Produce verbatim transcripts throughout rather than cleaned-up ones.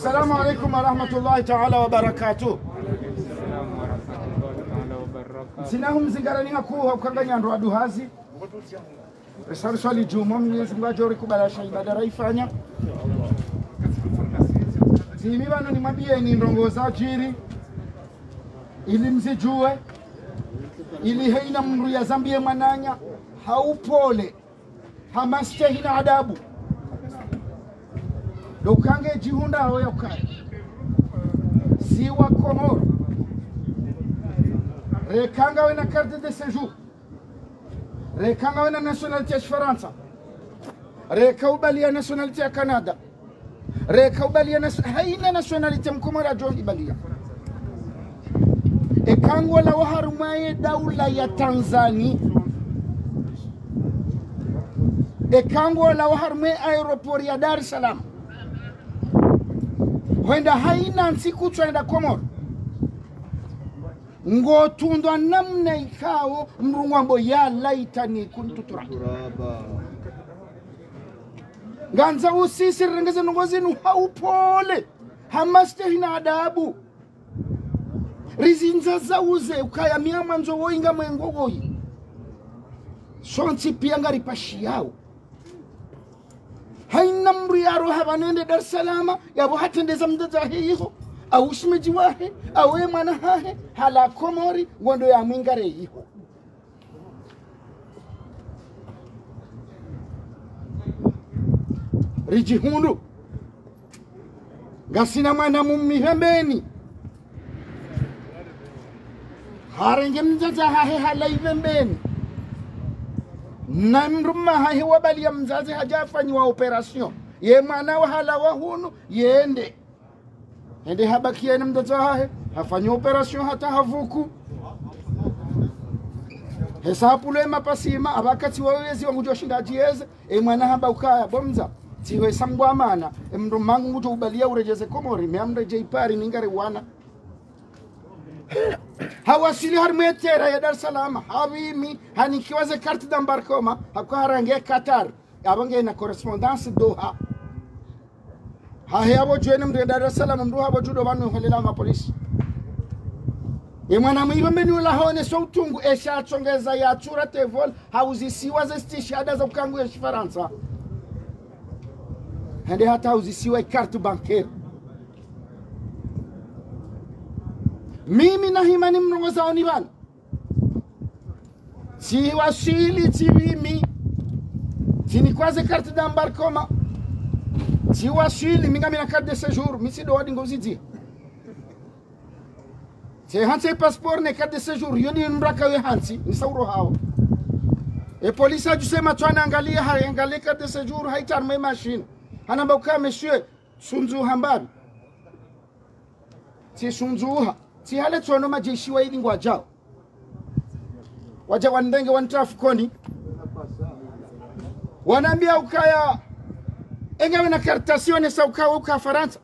Assalamu alaikum warahmatullahi taala wabarakatuh. Ntsina humzingarani hakuu ha ukanganya ndo aduhazi. Risali swali djumwa, Mwenyezi Mungu adjo rikubalasha ibada raifanya. Tsimi pvanu nimwambiyeni ndrongoo zadjiri, ili mzidjuwe, ili haina mndru yazambiye mwananya, ha upole, ha mastehi na adabu. Ndo uka ngedjihundrao ya ukaya si wa Komori. Reka ngawe na carte de séjour. Reka ngawe na nationalité ya Shifarantsa. Reka ubaliya nationalité ya Canada. Reka ubaliya nas-, haina nationalité Mkomori adjo ibaliya. Eka ngolawa harumwa ye daula ya Tanzania. Eka ngolawa harumwa ye aéroport ya Dar es Salaam. Hwenda haina ntsihu tswenda Komori. Ngotundwa namna ikao mndru ngwambo ya laitani kuntu turaba. Ngandzao sisi rirenge ze ndrongoo zinu ha upole, ha mastehi na adabu. Rizindza zauze ukaya mi ngamwandzo woyi ngamwengo woyi. Sontsi piya ngaripashiyao. Haina mndru yaroha pvanu yende Dar es Salaam, yapvo hatrendeza mdzadze wahe iho, au shemedji wahe, au ye mwana hahe, halawa Komori, ngondo yamwingare iho. Ridjihundru ngasina mwana mume pvembeni. Harenge mdzadze hahe halawa pvembeni. Na mndru mme hahe wabaliya mdzadze hadja hafanyiwa opération. Ye mwana wa halawa hunu, yende. Hende habakiya na mdzadze hahe, hafanyiwa opération hata havuku. Hesa hapvulwe mapasima, apvo wakati wawo yezi ngudjo shinda adjiyeze, e mwana hamba ukaya, bo mdzadze, tsi hwesa mbwa mana, e mndru mme wangu ngudjo ubaliya uredjeze Komori, mi ngamredjeyi Paris, ningare wana. Hawaswili harimwa ye terrain ya Dar es Salaam, hapvimi, hanikiwa ze carte d'embarquement, haka harange Qatar, apvo ngena correspondance Doha. Hahe apvo djuwe ne mndru yenda Dar es Salaam, mndru hapvo djudo pvanu holela mapolisi. Ye mwana mme pvembeni ula haonesa utungu, esha hatsongeza yatsura tevol, hauzisiwa ze stishada za uka ngu ya Shifarantsa. Hende hata hauzisiwa ye carte bancaire. Mimi nahima nimrongoze oni pvanu. Tsiwaswili, tsipvimi. Tsinikwa ze carte d'embarquement. Tsiwaswili, mi ngamina carte de séjour, mi tsi ndo wadi ngozidziha. Tsi hantsi ye passeport ne carte de séjour, yo ni mraka we hantsi, ni sauro hawo. E polisi hadjusema tswana angaliya, ha angaliya carte de séjour, haitria harumwa ye machine. Hanamba uka monsieur, sundzuha mbapvi. Tsisundzuha. Tsihale tsono madjeshi wa ili ngwadjao. Wadja wanirenge wanitria fukoni. Wanambiya ukaya, e ngawe na kartasi yonesa uka we uka Farantsa.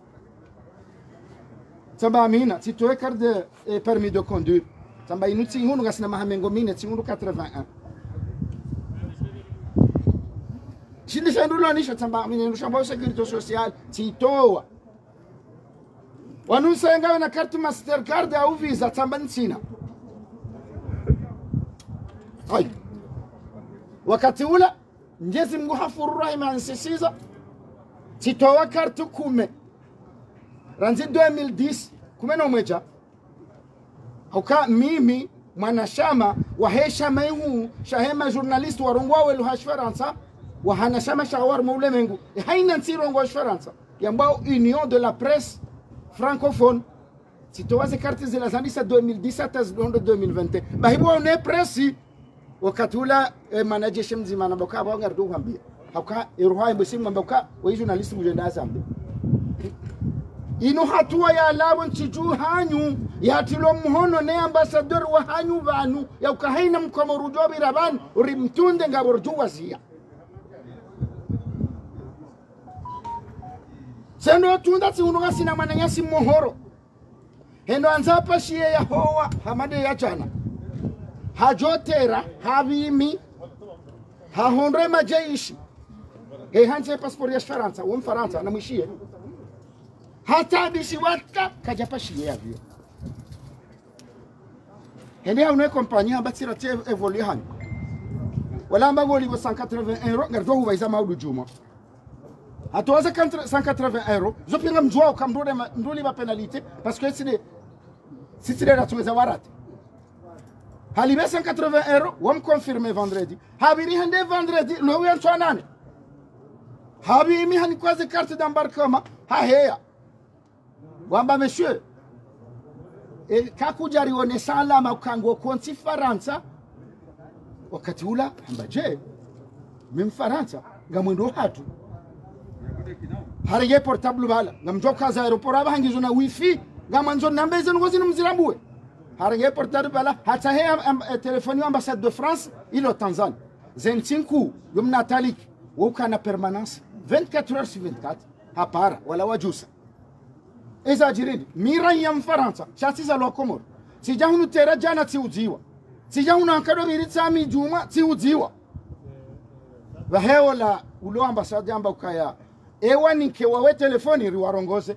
Tsamba amina, tsitowe carte de, eh, permis de conduire. Tsamba inu tsihundru ngasina maha mengo mine, tsihundru quatre-vingt-un. Shindi sha ndru lonisho, tsamba amina, inu shamba sécurité sociale, tsitowa. Wanunsa e ngawe na carte Mastercard au Visa, tsamba ntsina. Ayi. Wakati ula, Mnyezi Mngu hafuru rahima hansisiza, tsitowa carte kume. Randzi deux mille dix, kume no mwedja. Hauka mimi, mwanashama, wahe shama ihu, shahe ma journaliste warongowa we lugha ya Shifarantsa, wahana shama sha harumwa ulemengu. E haina ntsi irongowa Shifarantsa. Yambwao Union de la Presse Francophone. Tsitowa ze carte zila zandisa deux mille dix hata zidjo hondro deux mille vingt et un. Bahi pvo ne presse, wakati ula, eh, manager she mdzima namba uka pvo ngarido hwambiya. Hauka, e roha imbo simu namba uka, we journaliste mdjo enda Azambe. Inu hatuwa yalawa ntsi dju hanyu, yatrilwa muhono ne ambassadeur wa hanyu pvanu, ya uka haina Mkomori udjo pvira pvanu, uri mtunde ngapvo ridjo waziya. Tsendo tunda tsihundru ngasina mwananyasi mhohoro. Hendo andza apvashiye yahowa, hamade ya djana. Hadjotera, hapvimi, hahondre madjeshi. He hantsi ye passeport ya Shifarantsa, wo Mfarantsa, namwishiye. Hata bisi wata, kadja pashiya avion. Hende hawunu ye compagnie hamba tsi rate évoluer hanyu. Wala hamba ngolipvo cent quatre-vingts euros, ngaridjo hupvahiza maudu djumwa. Hatowa ze cent quatre-vingts euros, zo pia ngamdjuwao ka mdru ulipva pénalité, parce que tsi nde, tsi nde ratsuweza wa rate. Halipve cent quatre-vingts euros, wamconfirmer vendredi. Hapviri hende vendredi, leo ya ntswa nane. Hapviri mi hanikwa ze carte d'embarquement, haheya. Wamba monsieur, e, kakudja rionesa alama uka ngo kontsi Farantsa, wakati ula, hamba dje, mi Mfarantsa, ngamwendo hatru. Harenge portable pvala, ngamdjuwa uka za aéroport apvaha ngizo na wifi, ngamwandzo nambe ze ndrongoo zinu mzirambuwe. Harenge portable pvala, hata he am, am, e, téléphone yo ambassade de France, ilo Tanzanie. Ze ntsi nkuu, yo mna taliki, wo ukana permanence, vingt-quatre heures sur vingt-quatre, hapara, wala wadjusa. Eza djiri ndi, mi raiya Mfarantsa, sha tsizalwa Komori. Tsidja hunu tera djana tsiudziwa. Tsidja hunu ankado pviri tsami djumwa tsiudziwa. Pvahe ola ulo ambassade hamba ukaya, ewa nike wawe téléphone riwarongoze.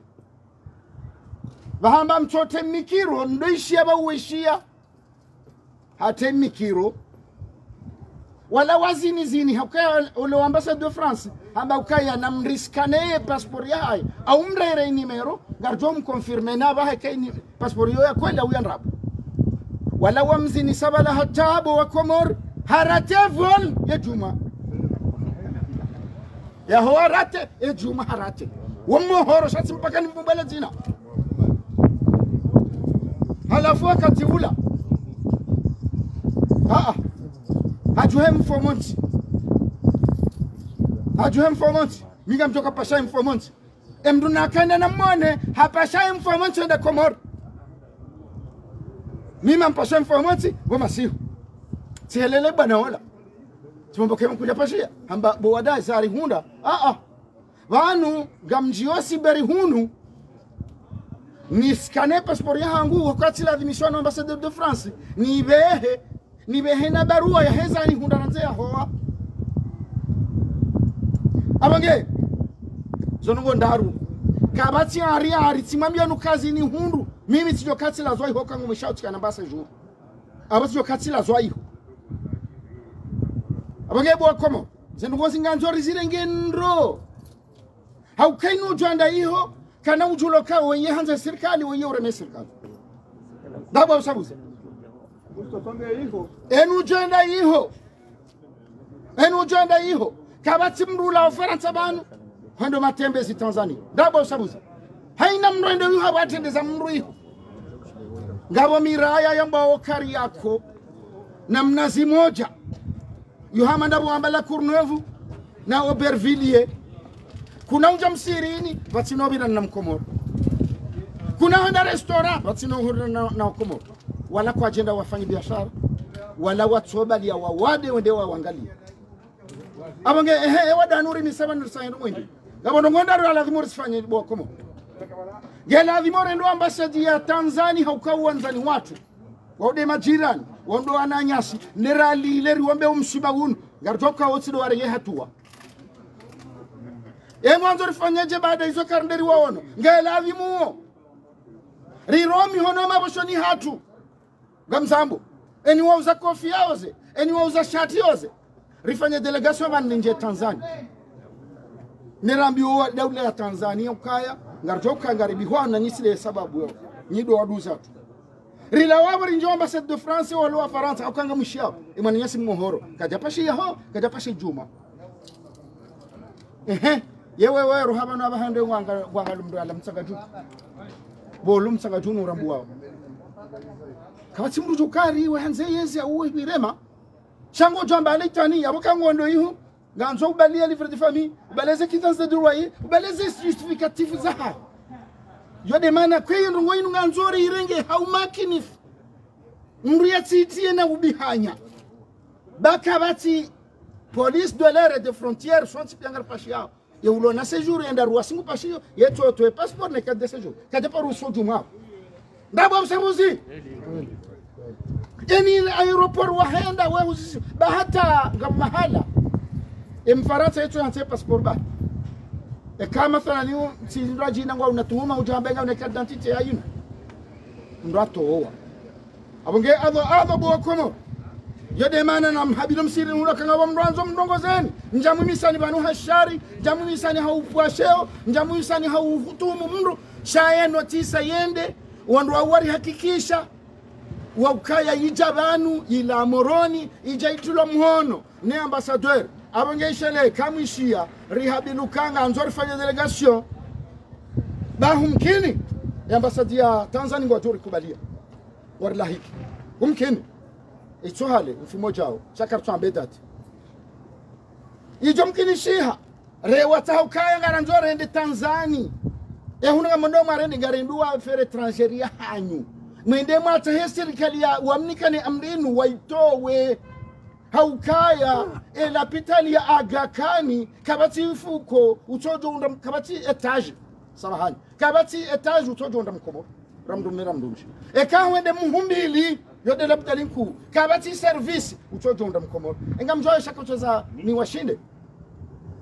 Pvahamba mtsote micro, ndo ishiya pvauwe shiya. Hata micro. Wala wazini zini, hauka ya ole ambassade de France, hamba ukaya namriscanner ye passeport yahahe, au mrere numéro, ngaridjo mconfirmer na apvaha eka ini passeport yo ya kweli au ya ndrabo. Wala wamzinisa pvala hata bo wa Komori, harate vol ye djumwa. Yaho harate, e djumwa harate. Wo mhohoro sha tsi mpaka nimbumbele dzina. Halafu wakati ula. Aa. Hadjuhe mfomontsi. Hadjuhe mfomontsi. Mi ngamdjoka pasha mfomontsi. E mndru nakana namwone, hapasha mfomontsi wende Komori. Mi mampasha mfomontsi, pvo masihu. Tsihelele bwana ola. Tsimwambo ke mkudja pashiya, hamba bo wada zarihundra. Aa. Pvanu, ngamdjo sibiri hunu, niscanner passeport yahangu, wakati ladhimishwa no ambassadeur de France, nipvehe, nipvehe na barua yaheza nihundra randzi yahowa. Apvange, zo ndrongoo ndraru. Kapvatsi hari hari, tsimwambia nuka zinihundru, mimi tsidjo katsi lazwa iho kangu mwisha utsika namba séjour. Apvo tsidjo katsi lazwa iho. Apvange bo wa Komori, ze ndrongoo zi ngandzo rizirenge ndro. Hauka inu udjo enda iho, kana udjulo ka weye handza sirikali, weye ureme sirikali. Ndapvo usabuzi. Enu udjo enda iho. Enu udjo enda iho. Kapvatsi mndru ula Ufarantsa pvanu, hwendo matembezi Tanzania. Ndapvo usabuzi. Haina mndru ende iho, hapvo atrendeza mndru iho. Ngapvo miraya yambwao Kariako, na Mnazi Mmoja. Yo hama ndapvo wamba La Courneuve na Aubervilliers. Kuna udja msihirini, pvatsina upvirana na Mkomoro. Kuna hwenda restaurant, pvatsina uhurira na, na Wakomoro. Wala kwadjenda wafanye biashara, wala watsobaliya wawade wende wawangalie. Apvange, ehe, ewa danuri misaba nuri sayendo mwende. Ngapvo ndrongoo ndraru ya ladhimu risifanye bo wa Komoro. Nge ladhimu rendo ambassade ya Tanzania hauka wandzani watru. Waude majirani, waundo wananyasi, nera lile riwambe umsiba unu, ngaridjoka wotsi ndo warenge hatuwa. Ye mwandzo rifanyedje baada izo karindri waono, nge ladhimu wo. Riro mihono mapvoshoni hatru. Ngamzambo, eni wauza kofia oze, eni wauza shati oze. Rifanye délégation pvanu nindje Tanzania. Nirambiwa daula ya Tanzania ukaya, ngaridjoka ngaribihwa na nyi tsi le sababu yo. Nyi ndo waduza tu. Rila wapvo rindjo ambassade de France walo wa Farantsa, hauka ngamwishiya. Imwana nyasi mhohoro. Kadja pashiya ho, kadja pashiya djumwa. Ehe. Yewe we roha pvanu apvaha nde ngwanga, ngwanga lumdru ala mtsanga dju. Bo lumtsanga dju no urambuwao. Kapvatsi mndru djukari, we handze yezi ya uwe hirema. Sha ngodjo amba alitani, yapvo ka ngondo ihu. Ngandzo ubaliya livret de famille, ubaliya ze quittance de loyer, ubaliya ze justificatif zahaho. Yo nde mana kweyi ndrongoo inu ngandzo ri irenge ha umakinifu. Mndru yatsitiye na ubihanya. Ba kapvatsi police de l'air et de frontière, sontsi pia ngaripashiyao. Ye ulo na séjour yenda ruwa singu pashiyo, ye toto ye passeport ne carte de séjour. Kadja paruso djumwa. Ndapvo usabuzi. Eni aéroport wahenda we uzisi. Ba hata nga mahala. E Mfarantsa yetso yantse passeport ba. Eka mathalani, tsi ndo djina ngwa unatuhuma udja mbe nga une carte d'identité ya yinu. Ndo atowa. Apvo nge adho, adho bo Komori. Yo nde mana namhapvilo msiri nula kanga wa mndru andzo mndrongozeni. Ndjamwimisani pvanu ha shari, ndjamwimisani ha upvwa sheo, ndjamwimisani ha uhutumu mndru. Sha ye notisa yende, wandru wa warihakikisha, wa ukaya idja pvanu, ila Moroni, idja itulwa mhono, ne ambassadeur. Apvo nge ishele, kamwishiya, rihapvilu kanga, andzo rifanye délégation. Ba humkini, e ambassade ya Tanzanie ngwadjo rikubalia. Warilahiki. Humkini. Itso hale, mfumo djao, sha kartsu ambe date. Idjo mkinishiha, re watsaha ukaya ngarandzo rende Tanzanie. E hunu ngamwono mwarende ngarendu wa affaires étrangères ya hanyu. Mwende mwatsahe sirikali ya wamnikane amri inu waitowe. Ha ukaya, e lapitali ya Aga Khan, kapvatsi mfuko, utsodjo undra, kapvatsi étage. Samahani. Kapvatsi étage utsodjo undra Mkomori. Ramdrume, ramdrumshe. Eka hwende Muhimbili, yo nde lapitali nkuu. Kapvatsi service, utsodjo undra Mkomori. Enga mdjuwa shaka utseza ni washinde.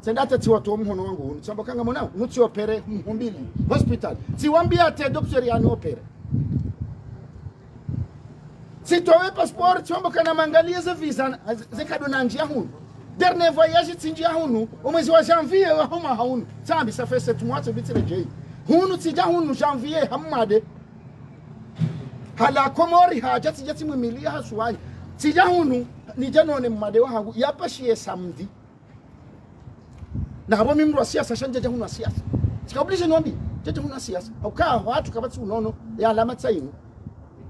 Tsenda hata tsiwatowa mhono wangu hunu. Tsamba kanga mwana, nutsi opéré Muhimbili. Hospital. Tsiwambia ate docteur yani opéré. Tsitowe passeport, tsiwambo kana mangalie ze visa, ze kado na ndjia hunu. Dernier voyage tsi ndjia hunu, o mwezi wa janvier wa homa ha hunu. Tsambi, ça fait sept mois, tsi bitsi redjei. Hunu tsidja hunu janvier ha mmade. Hala Komori hadja tsidja tsimwimilia ha suwani. Tsidja hunu, nidja none mmade wa hangu. Yapashiye samedi. Na hapvo mi mndru wa siasa, sha ndjadja hunu wa siasa. Tsika obligé nwambi, ndjadja hunu wa siasa. Au ka, watru kapvatsi unono, ya alama tsa inu.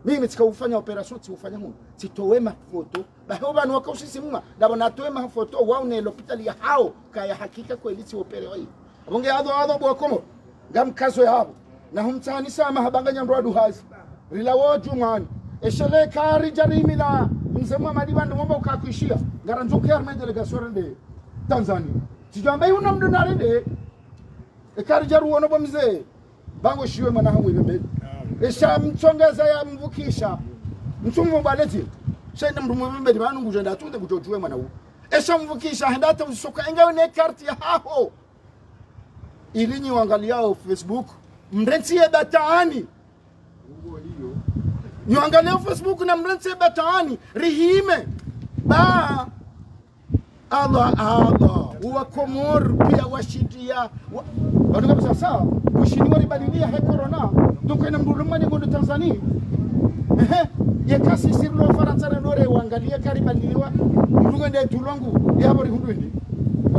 Mimi tsika ufanya opération, tsi ufanya hunu. Tsitowe mafoto. Bahe opvanu waka usisimua. Ndapvo natowe mafoto, wao ne lapitali ya hao. Kaya hakika kweli tsi opéré wayi. Apvo nge adho, adho bo Komori. Ngamkazo yapvo. Na humtsahani sa mahaba nga nyandro adu hazi. Rilawo djumwani. Eshele karidja rimila mze Muhammad pvandru ngomba ukakwishiya. Ngarandzo ke arme délégation rende Tanzanie. Tsidjwamba yuna mndru narende. Ekaridja ruwono bo mze. Bango shiwe mwana hamu ile mbeli. Esha mtsongeza ya mvukisha. Mtsumu mbalezi. Shenda mndru mwe mbeli pvanu ngudjenda atunde ngudjodjuwe mwana wu. Esha mvukisha henda hata uzisoka enga yone carte ya haho. Ili nyi wangaliyao Facebook, mrentsi ye batwani. Nyi wangaliyao Facebook na mrentsi ye batwani, rihime. Ba. Allah, Allah. Wa Komori pia washindiya. Wa-, wanu kabisa sa, ushindi waribalilia he corona. Donc, ena mdru lumani ngondo Tanzania. Ehe, ye kasi sirilo Farantsa na lore wangalia karibaliliwa, mdru ngende tulongu, yapvo rihundru ndi.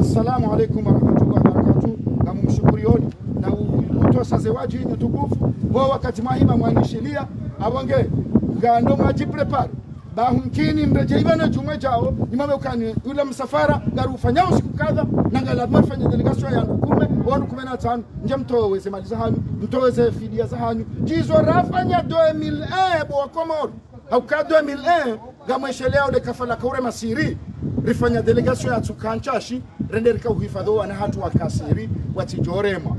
Assalamu alaikum warahmatullahi wabarakatuh. Ngamumshukuriyoni, na u-, utosa zewaji ni tukufu, bo wakati mwahima mwanishilia, apvo nge, ngando mwaji préparé. Ba humkini mredjei pvanu djumwa djao, imame ukani, ula msafara, ngarufanya usiku kadha, na ngalazimu rifanye délégation ya wandru kume, wandru kume na tsanu. Ndje mtowe ze mali za hanyu, mtowe ze fidiya za hanyu. Ndizo rafanya deux mille un bo wa Komori. Hauka deux mille un, ngamweshelea ule kafala kaure masiri. Rifanya délégation ya tsuka ntsashi, rende rika uhifadhi wana hatru wa kasiri, watsidjoremwa.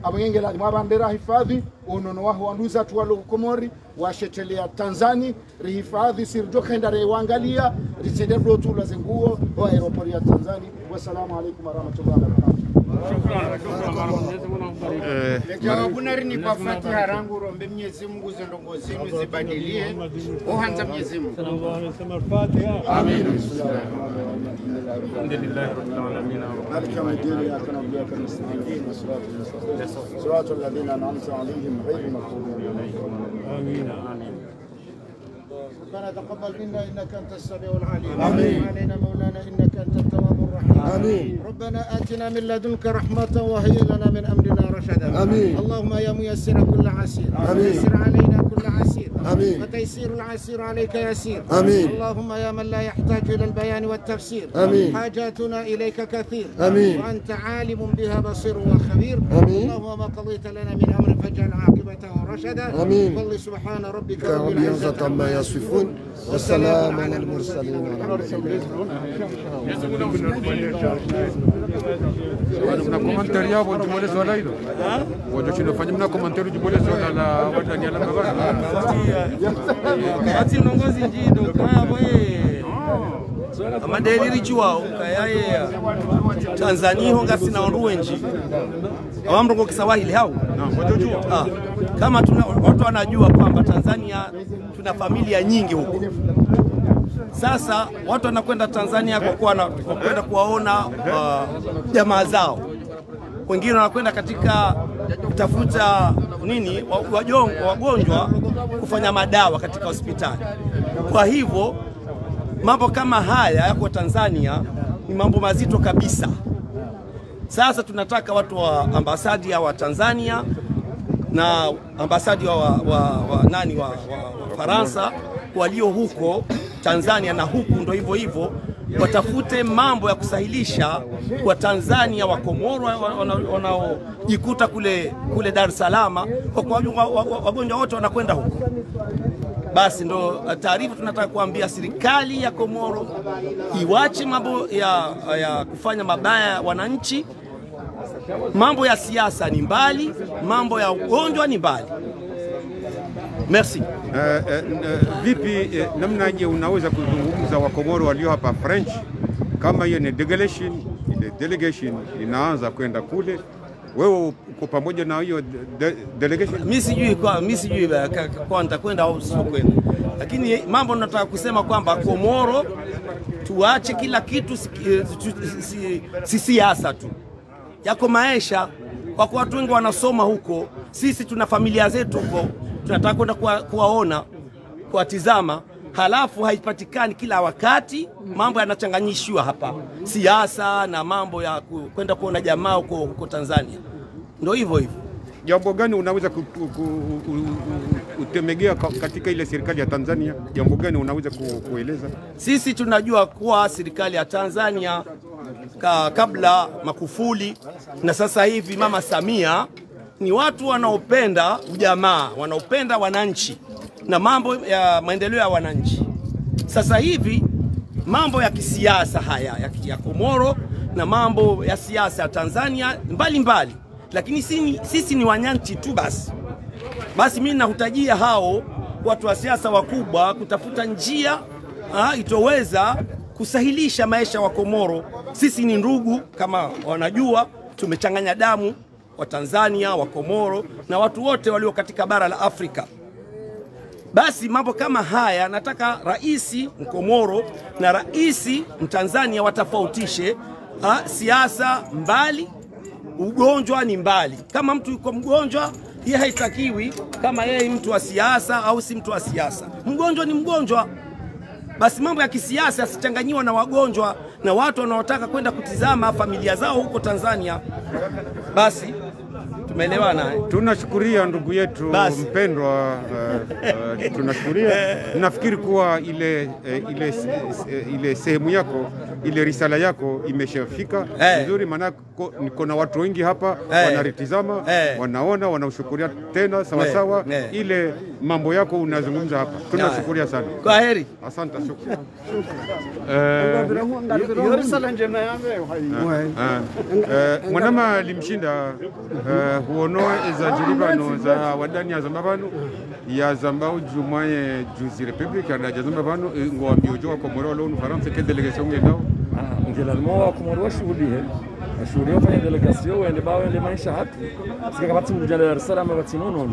Apvo nge nge lazimu apvandre rahifadhi, unono waho wanduzatru walo Komori, washetelea Tanzania, rihifadhi, siridjo kenda rewangalia, ritsende rotula ze nguo, o aéroport ya Tanzania. Wassalamu alaikum warahmatullahi wabarakatuh. Eh, jawabu nari ni kwa Fatiha rangu rombe Mwenyezi Mungu ze ndrongo zinu zibadiliye. O handza Mwenyezi Mungu. Amin. الحمد لله رب العالمين. مالك يوم الدين، إياك نعبد وإياك نستعين. اهدنا الصراط المستقيم. صراط الذين أنعمت عليهم غير المغضوب عليهم ولا الضالين. آمين. ربنا تقبل منا إنك أنت السميع العليم. آمين. وتب علينا مولانا إنك أنت التواب الرحيم. آمين. ربنا آتنا من لدنك رحمة وهيئ لنا من أمرنا رشدا. آمين. اللهم يا ميسر كل عسير. آمين. يسر علينا كل عسير. آمين. وتيسير العسير عليك يسير. آمين. اللهم يا من لا يحتاج إلى البيان والتفسير. آمين. حاجاتنا إليك كثير. آمين. وأنت عالم بها بصير وخبير. آمين. اللهم ما قضيت لنا من أمر فاجعل عاقبته رشدا. آمين. فل سبحان ربك رب العزة عما يصفون. وسلام على المرسلين والحمد لله. Mna commentaire yapvo, djibole swala ilo. Wadjo shindo fanya mna commentaire, djibole swala la wa Daniel Mabana. Ati ndrongo zindji ndo kaya boye. Ama ndeli ridjuwao, kaya ye Tanzania ho ngasina wandru wendji. Ama mrongoa kiswahili hau? Ah, kama tuna, watu wanajua kwamba Tanzania tuna familia nyingi huko. Sasa watu wanakwenda Tanzania kwa kuwa na, kwa kwenda kuwaona, ah, jamaa zao. Wengine wanakwenda katika kutafuta nini, wa-, wajo-, wagonjwa kufanya madawa katika hospitali. Kwa hivyo, mambo kama haya yako Tanzania ni mambo mazito kabisa. Sasa tunataka watu wa ambasadi ya wa Tanzania na ambasadi wa, wa, wa, wa nani, wa, wa, wa Farantsa walio huko Tanzania na huku ndo hivyo hivyo, watafute mambo ya kusahilisha kwa Tanzania, wa Komoro wa, wa, wanaojikuta kule, kule Dar es Salaam, kwa kuwa wa, wa, wa, wagonjwa wote wanakwenda huko. Basi ndo, eh, taarifa tunataka kuambia serikali ya Komoro iwache mambo ya, ya kufanya mabaya wananchi. Mambo ya siasa ni mbali, mambo ya ugonjwa ni mbali. Merci. Eh, eh, eh, vipi, eh, namnaje unaweza kuzungumza wa Komoro walio hapa French, kama hiyo ni delegation, ile delegation inaanza kwenda kule, wewe uko pamoja na hiyo de-, de-, delegation? Mi sijui kwa, mi sijui ba-, ka-, ka-, kwa nitakwenda au sitokwenda. Lakini mambo nataka kusema kwamba Komoro tuache kila kitu si, eh, tu, si, si, si siasa tu. Yako maesha, kwa kuwa watu wengi wanasoma huko, sisi tuna familia zetu huko, tunataka kwenda kuwa-, kuwaona, kuwatizama, halafu haipatikani kila wakati, mambo yanachanganyishiwa hapa. Siasa na mambo ya ku-, kwenda kuona jamaa huko, huko Tanzania. Ndo hivyo hivyo. Jambo gani unaweza ku-, ku-, ku-, u-, u-, u-, utemegea ka-, katika ile serikali ya Tanzania? Jambo gani unaweza ku-, kueleza? Sisi tunajua kuwa serikali ya Tanzania ka-, kabla Magufuli na sasa hivi Mama Samia ni watu wanaopenda ujamaa, wanaopenda wananchi na mambo ya maendeleo ya wananchi. Sasa hivi mambo ya kisiasa haya ya, ya Komoro na mambo ya siasa ya Tanzania mbalimbali, lakini sisi, sisi ni wananchi tu basi. Basi mimi nahutajia hao watu wa siasa wakubwa kutafuta njia, ah, itoweza kusahilisha maesha wa Komoro. Sisi ni ndugu, kama wanajua, tumechanganya damu, wa Tanzania, wa Komoro na watu wote walio katika bara la Afrika. Basi mambo kama haya nataka raisi Mkomoro na raisi Mtanzania watofautishe, ah, siasa mbali, ugonjwa ni mbali. Kama mtu yuko mgonjwa, yeye haitakiwi kama yeye mtu wa siasa au si mtu wa siasa. Mgonjwa ni mgonjwa. Basi mambo ya kisiasa yasichanganyiwa na wagonjwa na watu wanaotaka kwenda kutizama familia zao huko Tanzania. Basi, tumeelewana, eh? Tunashukuria ndugu yetu mpendwa, eh, eh, tunashukuria. Nafikiri kuwa ile, eh, ile se-, se-, ile sehemu yako, ile risala yako imeshafika vizuri, maana ko-, niko na watu wengi hapa, wanaritizama, wanaona, wanaushukuria tena, sawa sawa, ile mambo yako unazungumza hapa. Tunashukuria sana. Kwaheri. Asante, shukran. Eh, eh, eh, mwanama Limshinda, eh, huono eza djiri pvanu, za wadani yazamba pvanu, yazamba udjumwa ye juzi République, yanda yazamba pvanu, eh, ngwambio udjo wa Komoro walo hunu Farantsa, ke délégation ngendao. Ah, ngelalimo wa Komoro washuhulihe, washuhulihe wafanye délégation, wende ba wende maesha hatru. Sika kapvatsi mdru djanda Dar es Salaam, kapvatsi nono.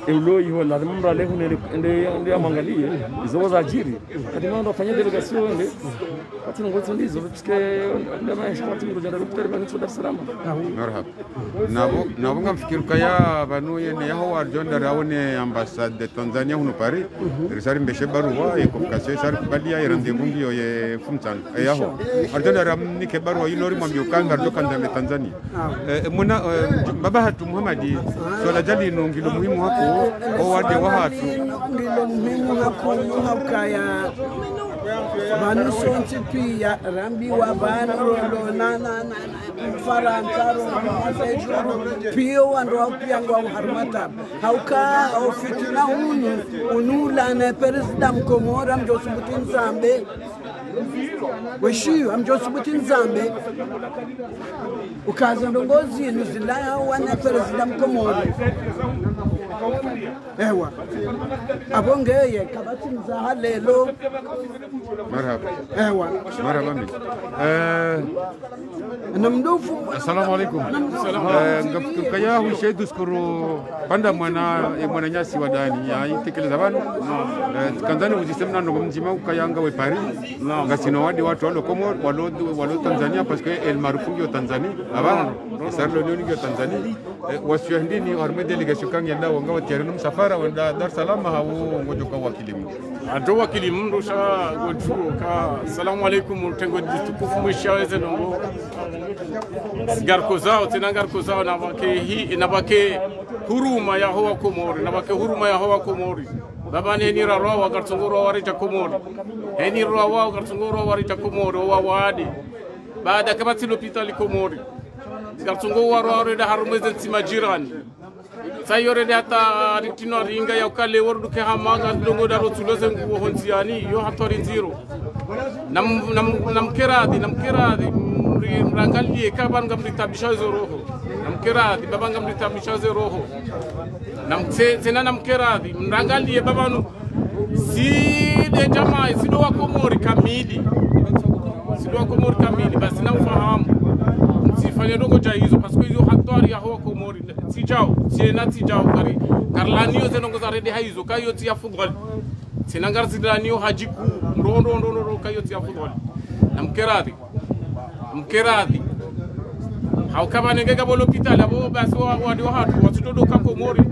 Eulo iho, lazima mdru ale hunu ende, ende, ende amwangalie, izo zadjiri. Kati mwana wafanye délégation wende. Kati nongo tso ndizo, parce que nda maesha kati mdru djanda Dar es Salaam. Marhaba. Nabo, nabo ngamfikiri kaya pvanu yene yaho wadjo nda raone ambassade de Tanzania hunu Paris. Risari mbeshe barua, ye convocation, risari kubalia, ye rendez-vous ngiyo ye mfumotsanu. E yaho. Wadjo nda ramnike barua ilo rimwambie uka ngaridjo kandza ne Tanzania. Eh, mwana, eh, baba hatru Muhammad, swala djali no ngilo muhimu hako, o wade wahatru. Ngilo muhimu hako, hukaya pvanu sontsi pia, rambiwa pvanu, rolo, na, na, na, na, Farantsa, rolo, na, na, pia wandru wao pia ngwao harumwa tabu. Hauka, o fitina unu, unu ula ne président Mkomoro, amdjo subuti nizambe. Weshiyo, amdjo subuti nizambe. Ukaza ndrongoo zinu zilaya wana président Mkomoro. Ewa. Apvo ngeye, kapvatsi mzaha lelo. Marahaba. Ewa. Marahaba mbi. Eh, Namdufu. Assalamu alaikum. Eh, ngam-, ngam-, kaya hwishe duskuru pvanda mwana, eh, mwananyasi wa dani, ya, itekeleza pvanu. Eh, kandzani uzise mna ndrongo mdzima ukaya ngawe Paris. Ngasina wade watru walo Komori, walo, walo Tanzania, parce que El Maarouf ngiyo Tanzania. Apvanu, Sarlo ngiyo Tanzania. Eh, wasiya hindri harumwa délégation kangenda wanga watiyari no msafara wenda Dar es Salaam hau ngodjo ka wakili mndru. Ado wakili mndru sha ngodjuo ka, salamu alaikum, utengo ditukufu mwisha weze ndrongo. Ngariko zao, tsena ngariko zao, na pvake hi, na pvake huruma yaho wa Komori, na pvake huruma yaho wa Komori. Baba neni rarwa wa ngaritsongo rwa waredja Komori. Heni rwa wa ngaritsongo rwa waredja Komori, wa wade. Baada kapvatsi lopitali Komori. Ngaritsongo warwa reda harumwa ze ntsi majirani. Sa iyo rede hata ritinwa ringa ya ukale woruduke hama nga ndrongo daro tsuloze nguo hondziani, iyo hatwari ndziro. Nam-, nam-, namkeradhi, namkeradhi, mri-, mrangaliye ka pvanu ngamritabisha ze roho. Namkeradhi, baba ngamritabisha ze roho. Nam-, tse-, tsena namkeradhi, mrangaliye baba nu, si de jamaa, si do wa Komori kamili. Si do wa Komori kamili, basi na ufahamu. Mtsifanye ndrongo dja izo, parce que iyo hatwari yaho wa Komori. Tsi djao, tsena tsi djao, kari, karilaniyo ze ndrongo za rede ha izo, ka iyo tsi ya fudhwali. Tsena ngarizilaniyo hadjiku, ndo, ndo, ndo, ndo, ndo, ka iyo tsi ya fudhwali. Namkeradhi. Mkeradhi. Hauka pvanu nge ngapvo lopitali, apvo basi wa, wade wahatru, watsitodoka Komori.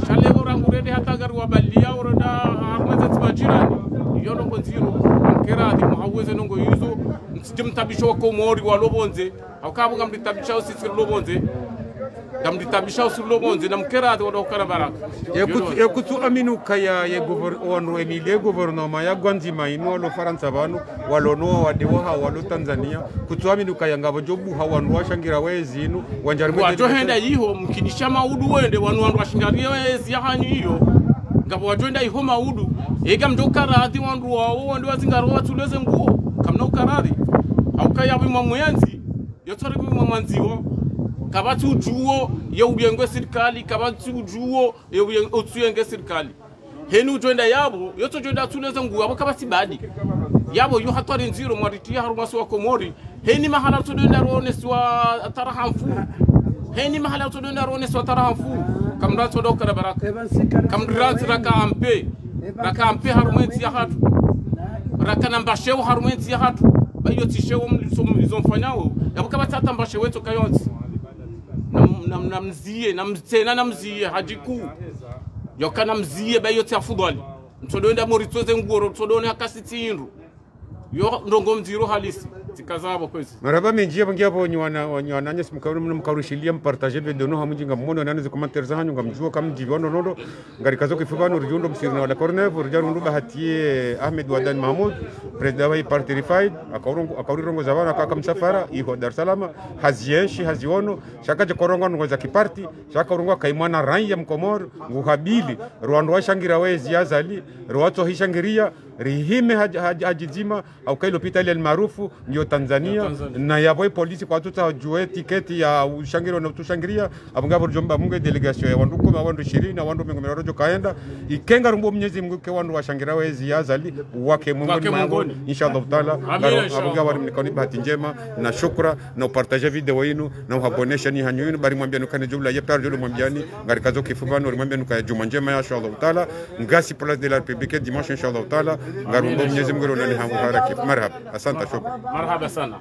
Sha leo rangu rede hata ngariwabaliya, oreda, harumwa ze ntsi majirani. Iyo ndrongo ndziro. Mkeradhi, muhaweze ndrongo izo. Mtsidje mtabishe wa Komori, walo pvondze. Hauka apvo ngamritabisha usisiri lo pvondze. Ngamritabisha usisiri lo pvondze, namkeradhi wada ukana baraka. Ye kutsu, ye kutsu amini ukaya ye gouvern-, wandru emile gouvernement ya gwandzima inu walo Farantsa pvanu, walo no wade waha, walo Tanzania. Kutsu amini ukaya ngapvo djo buha wandru washangira wezi inu, wandjari mwete. Wadjo henda iho, mkinisha maudu wende, wanu wandru washangira wezi ya hanyu iyo. Ngapvo wadjo henda iho maudu, eka mdjo karadhi wandru wawo, wandru wazingaro watsuloze nguo, kamna ukaradhi. Hauka ya pvi mwa mwenzi, yo tsori pvi mwa mwenzi wo, kapvatsi udjuo, ye uyenge sirikali, kapvatsi udjuo, ye uye-, utsuyenge sirikali. Heni udjo henda yapvo, yo tsodjo henda tsuloze nguo, apvo kapvatsi badi. Yapvo yo hatwari ndziro mwaritiya harumwa si wa Komori. Heni mahala tsodjo henda ronesiwa taraha mfu. Heni mahala tsodjo henda ronesiwa taraha mfu. Kamratsi wada ukana baraka. Kamratsi raka ampe. Raka ampe harumwa entsi yahatru. Raka na mbashewo harumwa entsi yahatru. Ba iyo tsi shewo mliso-, mlizo mfanyao. Yapvo kapvatsi hata mbashewo etso kayontsi. Nam-, nam-, namziye, nam-, tsena namziye, hadjiku. Yoka namziye, ba iyo tsi ya fudhwali. Mtsodjo henda moritsoze nguo, mtsodjo henda kasi tsi indru. Yo ndrongo ndziro halisi, tsikaza apvo kwezi. Marahaba mendji, apvo ngiya apvo nyi wana, nyi wananyasi mkauri mno mkaurishiliya, mpartage video no hamdji ngamwono nani ze commentaires zahanyu ngamdjuo kamdjibu wano nondo. Ngarikazo kifu pvanu ridjundo msiri na wala Courneuve, ridjarundu bahati ye Ahmed Wadani Mahmoud, président wa parti Rifaid, akaurongo-, akaurirongoza pvanu, akaka msafara, iho Dar es Salaam, haziyenshi, haziono, sha kadje korongoa ndrongo za kiparti, sha kaurongoa kaimwana raiya mkomori, nguhabili, ro wandru washangira wezi ya Azali, ro watsohishangiriya, rihime haj-, haj-, hadjidzima, hauka ilopitali El Maarouf, ngiyo Tanzania, ngiyo Tanzania. Na yapvo ipolisi kwatsutsaha udjuwe tiketi ya ushangiriya na utsushangiriya, apvo ngapvo ridjomba Mungu délégation ya wandru kumi, wandru ishirini, wandru mengo miraru djo kaenda, ike ngarumbo Mwenyezi Mungu ke wandru washangira wezi ya Azali, wake mwengoni mwapvo, inshallah taala. Amina, inshallah. Apvo ngapvo rimnikani bahati ndjema, na shukra, na upartage video inu, na uhabonesha ni hanyu inu, bari mwambiani ukane djumla ye paro djolo mwambiani, ngarikazo kifu pvanu, rimwambiani ukaya djumwa ndjema ya, inshallah taala, ngasi Place de la République, dimanche, inshallah taala, ngarumbo Mwenyezi Mungu ronani hangu haraki. Marahaba, asante, shukra. Marahaba sana.